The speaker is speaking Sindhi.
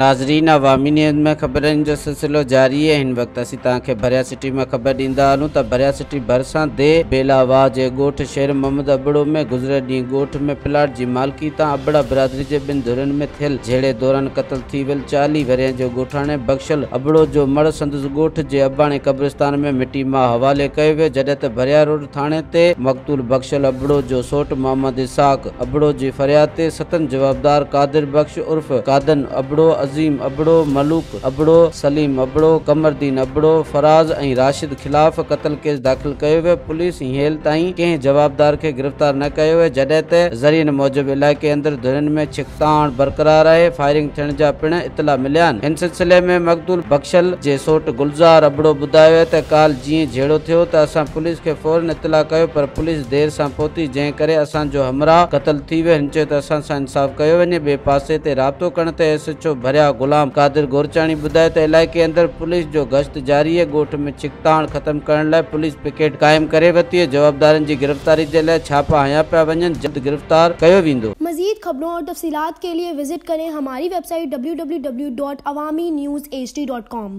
ناظرين عوامي نيوز ۾ خبرن جو سلسلو جاري آهي هن وقت اسين توهان کي ڀريا سٽي مان خبر ڏيندا هلون ته ڀريا سٽي ڀرسان ديهه بيلا واهه جي ڳوٺ شير محمد ابڙو ۾ گذريل ڏينهن ڳوٺ ۾ پلاٽ جي مالڪي تان ابڙا برادري جي ٻن ڌرين ۾ ٿيل جهيڙي دوران قتل ٿي ويل 40 ورهين جو ڳوٺاڻي بخشل ابڙو جو مڙهه سندس ڳوٺ جي اباڻي قبرستان ۾ مٽي ماء حوالي ڪيو ويو جڏهن ته ڀريا روڊ ٿاڻي تي مقتول بخشل ابڙو جو سوٽ محمد اسحاق ابڙو جي فرياد تي ستن جوابدار قادر بخش عرف قادن ابڙو، عظيم ابڙو، ملوڪ ابڙو، سليم ابڙو، قمرالدين ابڙو، فراز ۽ راشد خلاف قتل ڪيس داخل ڪيو ويو، پوليس هيل تائين ڪنهن جوابدار کي گرفتار نه ڪيو آهي، جڏهن ته ذريعن موجب علائقي اندر ڌرين ۾ ڇڪتاڻ برقرار آهي، فائرنگ ٿيڻ جا پڻ اطلاع مليا آهن. هن سلسلي ۾ مقتول بخشل جي سوٽ گلزار ابڙو ٻڌايو آهي ته ڪالهه جيئن جهيڙو ٿيو ته اسان پوليس کي فورن اطلاع ڪيو پر پوليس دير سان پهتي جنهن ڪري اسان جو همراهه قتل ٿي ويو هن چيو ته اسان سان انصاف ڪيو وڃي ٻئي پاسي تي رابطو ڪرڻ تي ايس ايڇ او ڀريا غلام قادر گورچاڻي ٻڌايو ته علائقي اندر پوليس جو گشت جاري آهي ڳوٺ ۾ ڇڪتاڻ ختم ڪرڻ لاء پوليس پڪيٽ قائم ڪري ورتي آهي جوابدارن جي گرفتاري جي لاء ڇاپا هنيا پيا وڃن جلد گرفتار ڪيو ويندو. مزيد خبرون اور تفصيلات کے لئے وزٽ ڪرين ھماري ويب سائيٽ www.awamiNewsHD.com.